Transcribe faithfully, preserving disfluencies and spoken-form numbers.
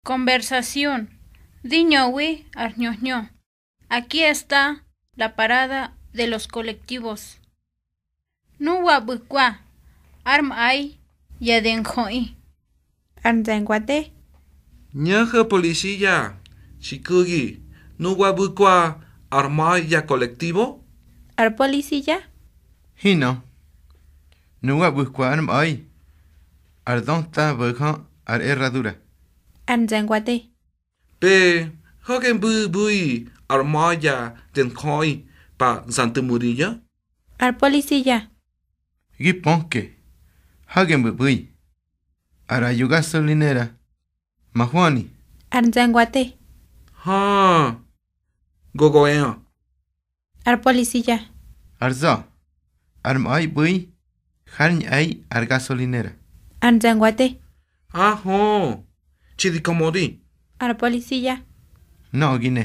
Conversación. Di ñöwi ar hñö hñö. Aquí está la parada de los colectivos. Nuwa ꞌbu̱kwa ár mꞌa̱i ya denjöꞌi. Ar nze̱ngwate. Ño̱ho̱ polisía, xi ku̱gi, nuwa ꞌbu̱kwa ar mꞌa̱i ya colectivo? Ar polisía. Hinꞌö. Nuwa ꞌbu̱kwa ár mꞌa̱i, ar döta bo̱jö ar herradura. Ar nze̱ngwate. Pe hage mbu̱bu̱i ar mꞌa̱i ya denjöꞌi pa Santa Murillo? Ar polisía. Gi pöke, hage mbu̱bu̱i. Ar ꞌraꞌyo gasolinera mahwöni. Ar nze̱ngwate. Hö, go go eꞌö. Ar polisía. Ar za̱, ar mꞌa̱i ꞌbu̱i, hár ñꞌe̱i ar gasolinera. Ar nze̱ngwate. Ahö, chi di komödi. Ar polisía. Nöꞌö gi ne.